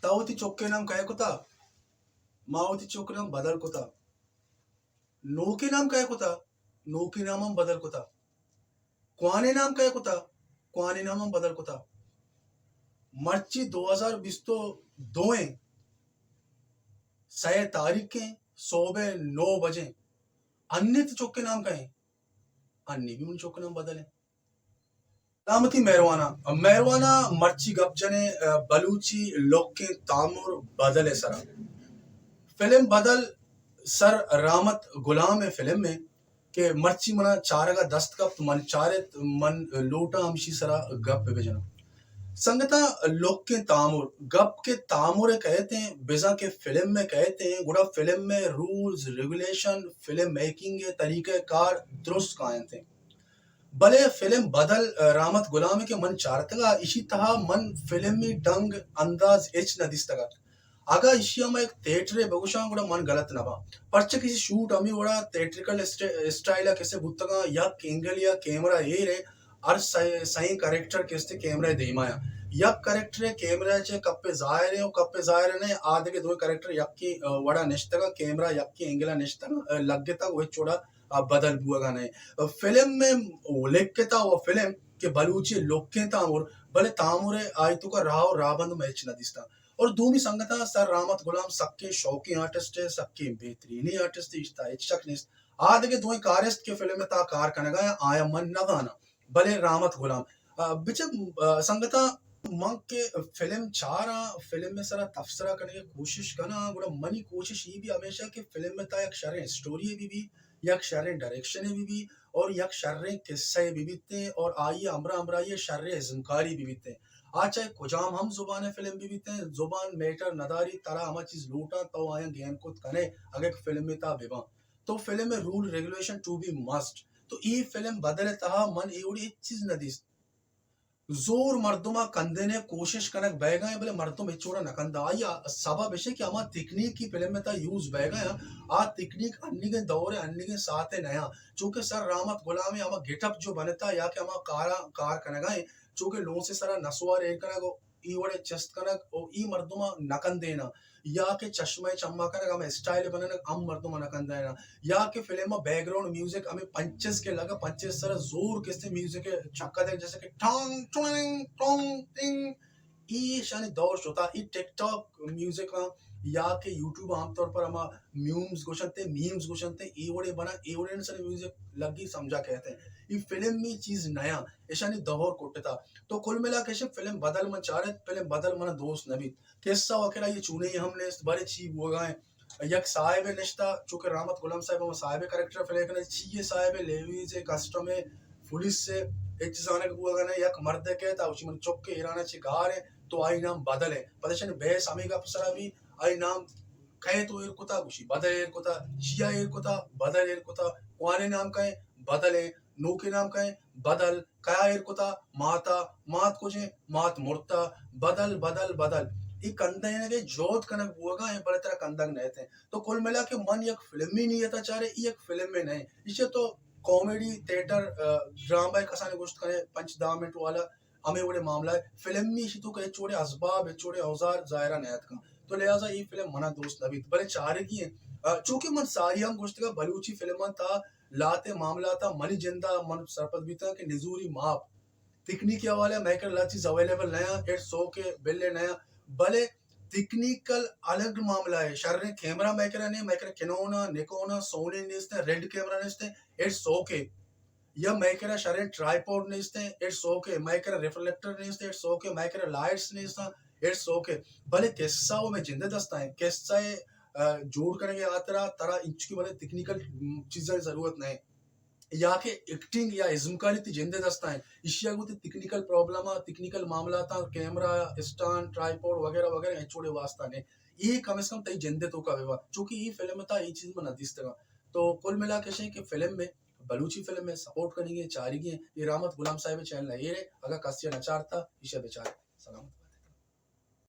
تا وتی چکے نام کئے کتا؟ ما وتی چکے نام بدل کتا۔ نوکے نام کئے کتا؟ نوکے نام ہم بدل کتا۔ کوانے نام کئے کتا؟ کوانے نام ہم بدل کتا۔ مرچی دو ہزار بیست و دو ایں، سئے تاریخ ایں، صوبے نو بجے۔ انی تئی چکے نام کئے؟ انی بھی منی چکے نام بدل ایں۔ سلامتی مہروانا۔ مہروانا مرچی گپ جنے، آ، بلوچی لوکیں تامر بدل ءِ سرا۔ فلم بدل سر رحمت غلام ءِ فلم ایں کہ مرچی منا چارگا دست کپت، من چارت، من لوٹاں ہمشی سرا گپ بجناں۔ سنگتاں، لوکیں تامر، گپ کہ تامر ءِ کئیت ایں، بزاں کہ فلم ءِ کئیت ایں، گڑا فلم ءِ رولز، ریگولیشن، فلم میکنگ ءِ طریقہ کار درست کاینت ایں۔ بلے فلم بدل، آ، رحمت غلام ءِ کہ من چارتگ ءَ، ایشی تہا من فلمی ڈنگ انداز ہچ نہ دیستگ ات۔ اگاں ایشی ءَ ما یک تھیٹرے بگوشاں گڑا من غلط نہ باں، پرچہ کہ ایشی شوٹ ہمے وڑا تھیٹریکل اسٹ-، اسٹائل ءَ کسے بوتگاں، یک اینگل یا کیمرہ ایر ءَ ہر سئے، سئیں کریکٹر کستے کیمرہ ءِ دیما اَنت۔ یک کریکٹر ءِ کیمرہ ءَ چہ کپ ءَ ظاہر ایں و کپ ءَ ظاہر نہ ایں، آ دگہ دوئیں کریکٹر یکیں، آ، وڑا نشتگاں، کیمرہ یکیں اینگل ءَ نشتگ، آ، لگتگ و ہچ وڑا آ بدل بوگا نہ ایں۔ فلم ءَ لکھتا و فلم کہ بلوچی لوکیں تامر، بلے تامر ءِ آئی توکا راہ و راہبند ما ہچ نہ دیستاں۔ اور دومی سنگتاں، سر رحمت غلام سکیں شوقیں آرٹسٹ ایں، سکیں بہترینیں آرٹسٹ ایں، اشتا ہچ شک نیست۔ آ دگہ دوئیں کارست کہ فلم ءِ تہا کار کنگا اَنت، آیاں من نہ زاناں، بلے رحمت غلام، آ، بچہ، آ، سنگتاں، من کہ فلم چاراں، فلم ءِ سرا تبصرہ کنگ ءِ کوشش کناں، گڑا منی کوشش اے بی ہمیشہ کہ فلم ءِ تہا یک شریں اسٹوری بہ بی، یک شریں ڈائریکشن بہ بی اور یک شریں قصہ بہ بیتیں اور آئی ءِ ہمراہ ہمراہی ءَ شریں ازمکاری بہ بیتیں۔ آ چاہے کجام ہم زبان ءِ فلم بہ بیتیں، زبان میٹر نداری، ترا ہما چیز لوٹاں تو آیاں گیم کت کنے، اگہ یک فلم ءِ تہا بہ باں تو فلم ءِ role regulation to be must. تو اے فلم بدل ءِ تہا من اے وڑی ہچ چیز نہ دیست۔ زور مردم ءَ کندین ءِ کوشش کنگ بئیگا ایں، بلے مردم ہچ وڑا نہ کنداں۔ آئی ءِ سبب اش کہ ہما تکنیک کہ فلم ءِ تہا یوز بئیگا ایں، آ تکنیک انیگیں دور ءِ، انیگیں ساعت ءِ نہ ایں۔ چونکہ سر رحمت غلام ءِ ہما گیٹ اپ جو بنتا یا کہ ہما کاراں کار کنگا ایں، چونکہ لونس ءِ سرا نسوار ایر کنگ و اے وڑے چست کنگ و اے مردم ءَ نہ کندیناں۔ یا کہ چشمہ ءِ چما کنگ، ہمے اسٹائل بننگ، ہم مردم ءَ نہ کندیناں۔ یا کہ فلم ءِ بیک گراؤنڈ میوزک ہمے پنچز کہ لگا، پنچز سرا زور کستے میوزک ءِ چکا دے، جیسے کہ ٹانگ ٹونگ ٹونگ ٹنگ۔ اے ایشانی دور شتا، اے ٹک ٹاک میوزک آں یا کہ یوٹیوب عام طور پر ہما میومز گوشنتے، میمز گوشنتے، اے وڑے بنا، اے وڑے سر میوزک لگی سمجھا کہتے ہیں۔ اے فلمی چیز نیا، ایشانی دور کٹتا۔ تو کل ملا کہ فلم بدل من چارت، فلم بدل من دوست نبیت۔ قصہ وغیرہ یہ چونے ہم نیست، بارے چی بوگا ہیں۔ یک صاحب نشتا، چونکہ رحمت غلام صاحب ہم صاحب کریکٹر پلے کرنے، چی یہ صاحب لیویز کسٹم پولیس سے ہچ زانگ بوگا نہ، یک مرد کہتا، اسی من چک ایران چی گار ہے، تو آئی نام بدل ہے۔ پتہ چنے بحث ہمیں گپ سرا بھی، آئی نام کئے تو ایر کتا، گوشی بدل ایر کتا، چیا ایر کتا، بدل ایر کتا، کوانے نام کئے، بدل ہے، نوکے نام کئے، بدل، کیا ایر کتا، ماتا، مات کجیں، مات مرتا، بدل، بدل، بدل۔ ای کندینگ ء جہد کنگ بوگا ہیں، بلے ترا کندگ نہ اتیں۔ تو کل ملا کہ من یک فلمی نیتا چارے، ای یک فلمے نہ، ایشی تو کامیڈی تھیٹر، آ، ڈرامہ کسانے گوشت کنے پنچ دہ منٹ والا، ہمے وڑے معاملہ ہے۔ فلمی ایشی تو کہ ہچ وڑے اسباب، ہچ وڑے اوزار ظاہرہ نہ اتکاں۔ تو لہذا ای فلم منا دوست نہ بیت، بلے چارگی ہیں۔ آ، چونکہ من ساری ہم گوشتگا بلوچی فلمان تا لہتے معاملات ء منی جند ء من سرپد بیتاں کہ نزوری ماپ، تکنیکی حوالے ء مئے کرا لہتے چیز اویلیبل نہ آں، اٹس اوکے، بلے نہ آں، بلے تکنیکل الگ معاملہ ہے۔ شریں کیمرہ مئے کرا نہیں، مئے کرا کنون ء، نکون ء، سونی نیست، ریڈ کیمرہ نیست، اٹس اوکے۔ یا مئے کرا شریں ٹرائی پوڈ نیست، اٹس اوکے۔ مئے کرا ریفلیکٹر نیست، اٹس اوکے۔ مئے کرا لائٹس نیست، اٹس اوکے۔ بلے قصہ وہ مئے جند ء دستا ہیں، قصہ ء ء، جوڑ کنگ ء ہاترا ترا انچکی بلے تکنیکل چیزانی ضرورت نہ، یا کہ ایکٹنگ یا ازمکاری تی جند ء دستا ہیں، ایشی ء گوں تی تکنیکل پرابلم ء، تکنیکل معاملات ء، کیمرہ، اسٹینڈ، ٹرائی پوڈ وغیرہ وغیرہ ہچ وڑے واسطہ نے۔ اے کم از کم تئی جند ء توکا بہ با، چونکہ اے فلم ء تا اے چیز من نہ دیستگاں۔ تو کل ملا کشیں کہ فلم میں، بلوچی فلم میں سپورٹ کنگی ہیں، چارگی ہیں، اے رحمت غلام صاحب چینل ء ایرے، اگر کسی نہ چارتا، ایشی ء بچار۔ سلامت۔